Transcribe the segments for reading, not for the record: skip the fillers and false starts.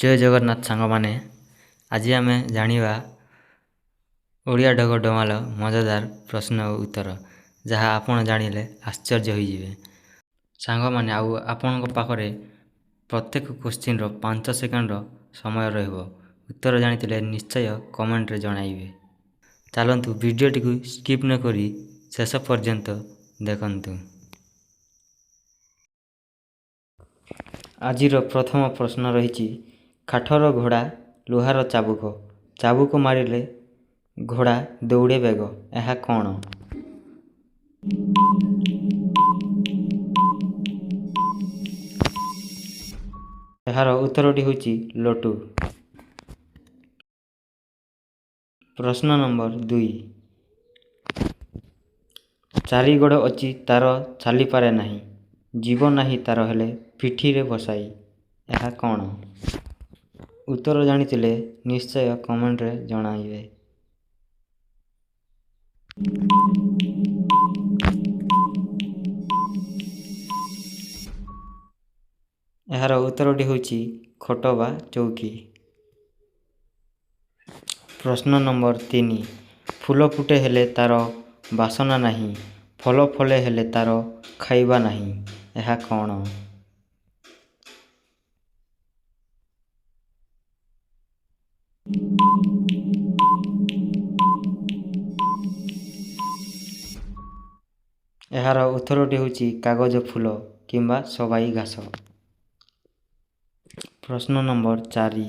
ଜୟ ଜଗନ୍ନାଥ ସାଙ୍ଗମାନେ, ଆଜି ଆମେ ଜାଣିବା ଓଡ଼ିଆ ଢଗ ଡମାଲ ମଜାଦାର ପ୍ରଶ୍ନ ଓ ଉତ୍ତର, ଯାହା ଆପଣ ଜାଣିଲେ ଆଶ୍ଚର୍ଯ୍ୟ ହୋଇଯିବେ। ସାଙ୍ଗମାନେ, ଆଉ ଆପଣଙ୍କ ପାଖରେ ପ୍ରତ୍ୟେକ କୋଶ୍ଚିନ୍ର 5 ସେକେଣ୍ଡର ସମୟ ରହିବ। ଉତ୍ତର ଜାଣିଥିଲେ ନିଶ୍ଚୟ କମେଣ୍ଟରେ ଜଣାଇବେ। ଚାଲନ୍ତୁ, ଭିଡ଼ିଓଟିକୁ ସ୍କିପ୍ ନକରି ଶେଷ ପର୍ଯ୍ୟନ୍ତ ଦେଖନ୍ତୁ। ଆଜିର ପ୍ରଥମ ପ୍ରଶ୍ନ ରହିଛି, କାଠର ଘୋଡ଼ା, ଲୁହାର ଚାବୁକ, ଚାବୁକ ମାରିଲେ ଘୋଡ଼ା ଦୌଡ଼େ ବେଗ, ଏହା କ'ଣ? ଏହାର ଉତ୍ତରଟି ହେଉଛି ଲଟୁ। ପ୍ରଶ୍ନ ନମ୍ବର 2। ଚାରି ଗୋଡ଼ ଅଛି ତାର, ଚାଲିପାରେ ନାହିଁ, ଯିବ ନାହିଁ ତାର ହେଲେ ପିଠିରେ ବସାଇ, ଏହା କ'ଣ? ଉତ୍ତର ଜାଣିଥିଲେ ନିଶ୍ଚୟ କମେଣ୍ଟରେ ଜଣାଇବେ। ଏହାର ଉତ୍ତରଟି ହେଉଛି ଖଟ ବା ଚୌକି। ପ୍ରଶ୍ନ ନମ୍ବର 3। ଫୁଲ ଫୁଟେ ହେଲେ ତାର ବାସନା ନାହିଁ, ଫଳ ଫଳେ ହେଲେ ତାର ଖାଇବା ନାହିଁ, ଏହା କ'ଣ? ଏହାର ଉତ୍ତରଟି ହେଉଛି କାଗଜ ଫୁଲ କିମ୍ବା ସବାଇ ଘାସ। ପ୍ରଶ୍ନ ନମ୍ବର 4।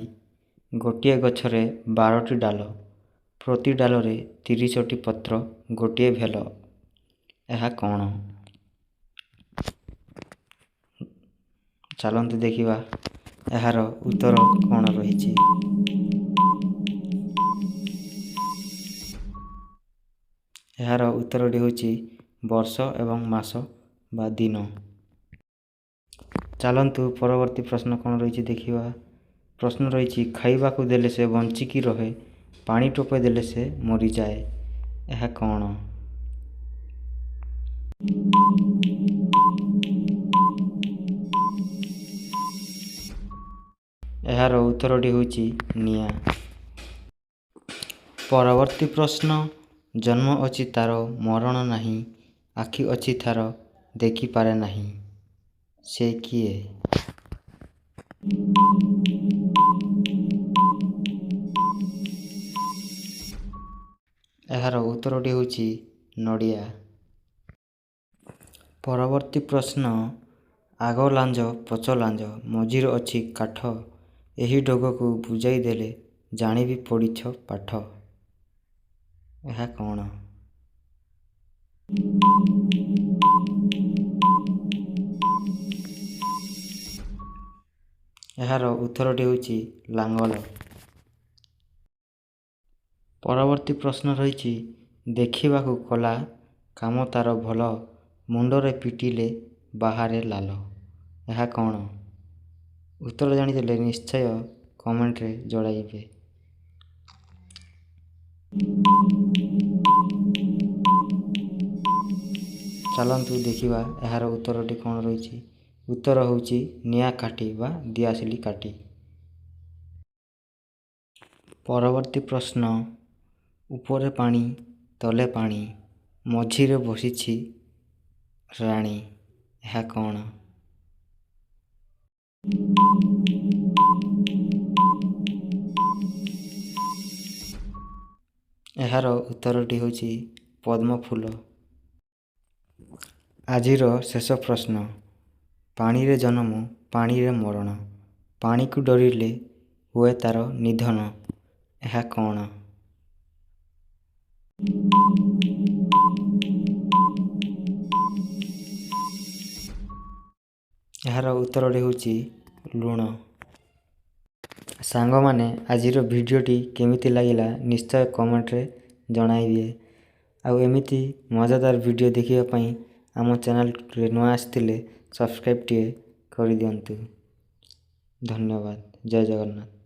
ଗୋଟିଏ ଗଛରେ 12ଟି ଡାଳ, ପ୍ରତି ଡାଳରେ 30ଟି ପତ୍ର, ଗୋଟିଏ ଭେଲ, ଏହା କ'ଣ? ଚାଲନ୍ତୁ ଦେଖିବା ଏହାର ଉତ୍ତର କ'ଣ ରହିଛି। ଏହାର ଉତ୍ତରଟି ହେଉଛି ବର୍ଷ ଏବଂ ମାସ ବା ଦିନ। ଚାଲନ୍ତୁ, ପରବର୍ତ୍ତୀ ପ୍ରଶ୍ନ କ'ଣ ରହିଛି ଦେଖିବା। ପ୍ରଶ୍ନ ରହିଛି, ଖାଇବାକୁ ଦେଲେ ସେ ବଞ୍ଚିକି ରହେ, ପାଣି ଟୋପେ ଦେଲେ ସେ ମରିଯାଏ, ଏହା କ'ଣ? ଏହାର ଉତ୍ତରଟି ହେଉଛି ନିଆଁ। ପରବର୍ତ୍ତୀ ପ୍ରଶ୍ନ, ଜନ୍ମ ଅଛି ତାର ମରଣ ନାହିଁ, ଆଖି ଅଛି ତାର ଦେଖିପାରେ ନାହିଁ, ସେ କିଏ? ଏହାର ଉତ୍ତରଟି ହେଉଛି ନଡ଼ିଆ। ପରବର୍ତ୍ତୀ ପ୍ରଶ୍ନ, ଆଗ ଲାଞ୍ଜ ପଛ ଲାଞ୍ଜ, ମଝିରେ ଅଛି କାଠ, ଏହି ଢଗକୁ ବୁଝାଇ ଦେଲେ ଜାଣିବି ପଢ଼ିଛ ପାଠ, ଏହା କ'ଣ? ଏହାର ଉତ୍ତରଟି ହେଉଛି ଲାଙ୍ଗଳ। ପରବର୍ତ୍ତୀ ପ୍ରଶ୍ନ ରହିଛି, ଦେଖିବାକୁ କଳା, କାମ ତାର ଭଲ, ମୁଣ୍ଡରେ ପିଟିଲେ ବାହାରେ ଲାଳ, ଏହା କ'ଣ? ଉତ୍ତର ଜାଣିଥିଲେ ନିଶ୍ଚୟ କମେଣ୍ଟରେ ଜଣାଇବେ। ଚାଲନ୍ତୁ ଦେଖିବା ଏହାର ଉତ୍ତରଟି କ'ଣ ରହିଛି। ଉତ୍ତର ହେଉଛି ନିଆଁ କାଠି ବା ଦିଆସିଲି କାଠି। ପରବର୍ତ୍ତୀ ପ୍ରଶ୍ନ, ଉପରେ ପାଣି ତଳେ ପାଣି, ମଝିରେ ବସିଛି ରାଣୀ, ଏହା କ'ଣ? ଏହାର ଉତ୍ତରଟି ହେଉଛି ପଦ୍ମ ଫୁଲ। ଆଜିର ଶେଷ ପ୍ରଶ୍ନ, ପାଣିରେ ଜନ୍ମ, ପାଣିରେ ମରଣ, ପାଣିକୁ ଡରିଲେ ହୁଏ ତାର ନିଧନ, ଏହା କ'ଣ? ଏହାର ଉତ୍ତରଟି ହେଉଛି ଲୁଣ। ସାଙ୍ଗମାନେ, ଆଜିର ଭିଡ଼ିଓଟି କେମିତି ଲାଗିଲା ନିଶ୍ଚୟ କମେଣ୍ଟରେ ଜଣାଇବେ। ଆଉ ଏମିତି ମଜାଦାର ଭିଡ଼ିଓ ଦେଖିବା ପାଇଁ ଆମ ଚ୍ୟାନେଲରେ ନୂଆ ଆସିଥିଲେ ସବସ୍କ୍ରାଇବ୍ ଟିଏ କରିଦିଅନ୍ତୁ। ଧନ୍ୟବାଦ। ଜୟ ଜଗନ୍ନାଥ।